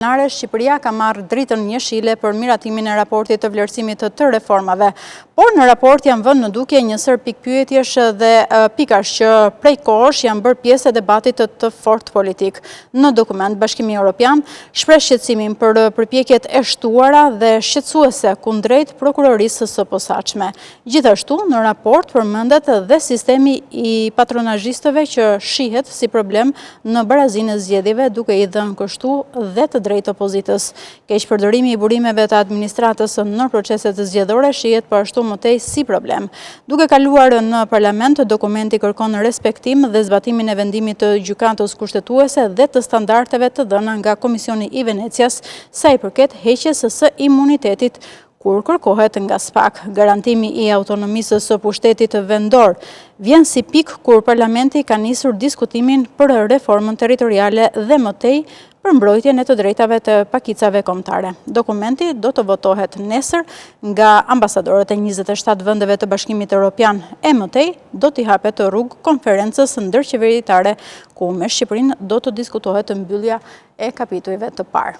Plenare, Shqipëria ka marrë dritën jeshile për miratimin e raportit të vlerësimit të reformave. Por në raport janë vënë në dukje një sërë pikëpyetjesh dhe pikash që prej kohësh janë bërë pjesë e debatit të fortë politik. Në dokument, Bashkimi Europian shpreh shqetësimin për përpjekjet e shtuara dhe shqetësuese kundrejt prokurorisë së posaçme. Gjithashtu, në raport përmendet dhe sistemi i patronazhistëve që shihet si problem në barazinë e zgjedhjeve, duke i dhënë kështu dhe të drejtë opozitës. Keqpërdorimi i burimeve të administratës në proceset zgjedhore shihet po ashtu më tej si problem. Duke kaluar në parlament, dokumenti kërkon respektim dhe zbatimin e vendimit të Gjykatës Kushtetuese dhe të standardeve të dhëna nga Komisioni i Venecias sa i përket heqjes së imunitetit kur kërkohet nga SPAK. Garantimi i autonomisë së pushtetit vendor vjen si pikë kur parlamenti ka nisur diskutimin për reformën territoriale dhe më tej për mbrojtjen e të drejtave të pakicave kombëtare. Dokumenti do të votohet nesër nga ambasadorët e 27 vendeve të Bashkimit Europian e më tej do t'i hapet rrugë konferencës ndërqeveritare ku me Shqipërinë do të diskutohet mbyllja e kapitujve të parë.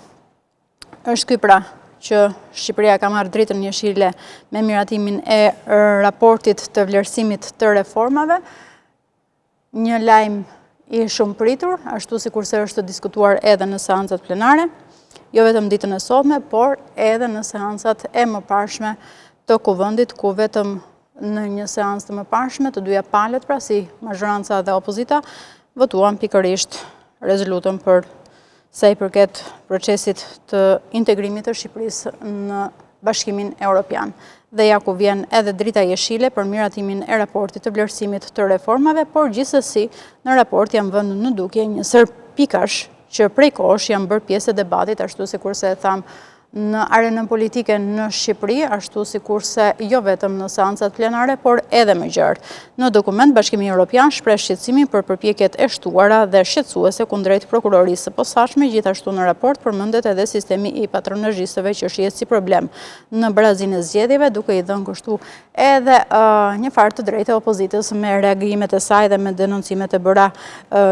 Është ky pra që Shqipëria ka marrë dritën jeshile me miratimin e raportit të vlerësimit të reformave. Një lajm i shumëpritur, ashtu sikurse është diskutuar edhe në seancat plenare, jo vetëm ditën e sotme, por edhe në seancat e mëparshme të kuvendit, ku vetëm në një seancë të mëparshme, të dyja palët, pra si mazhoranca dhe opozita, votuan pikërisht rezolutën për sa i përket procesit të integrimit të Shqipërisë në Bashkimin Europian. Dhe ja ku vjen edhe drita jeshile për miratimin e raportit të vlerësimit të reformave, por gjithsesi në raport janë vënë në dukje një sërë pikash që prej kohësh janë bërë pjesë e debatit, ashtu sikurse e thamë në arenën politike në Shqipëri, ashtu sikurse jo vetëm në seancat plenare, por edhe më gjerë. Në dokument, Bashkimi Europian shpreh shqetësimin për përpjekjet e shtuara dhe shqetësuese kundrejt prokurorisë së posaçme, gjithashtu në raport përmendet edhe sistemi i patronazhistëve që shihet si problem në barazinë e zgjedhjeve, duke i dhënë kështu edhe një farë të drejte opozitës me reagimet e saj dhe me denoncimet e bëra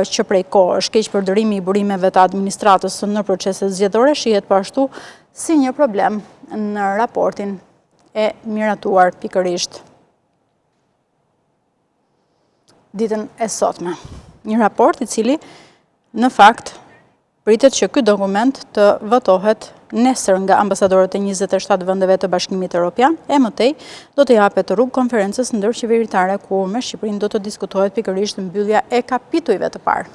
që prej kohësh. Keqpërdorimi i burimeve të administratës në proceset zgjedhore shihet po ashtu si një problem në raportin e miratuar pikërisht ditën e sotme. Një raport i cili në fakt Pritet që ky dokument të votohet nesër nga ambasadorët e 27 vendeve të Bashkimit Europian e më tej do t'i hapet rrugë konferencës ndërqeveritare ku me Shqipërinë do të diskutohet pikërisht mbyllja e kapitujve të parë.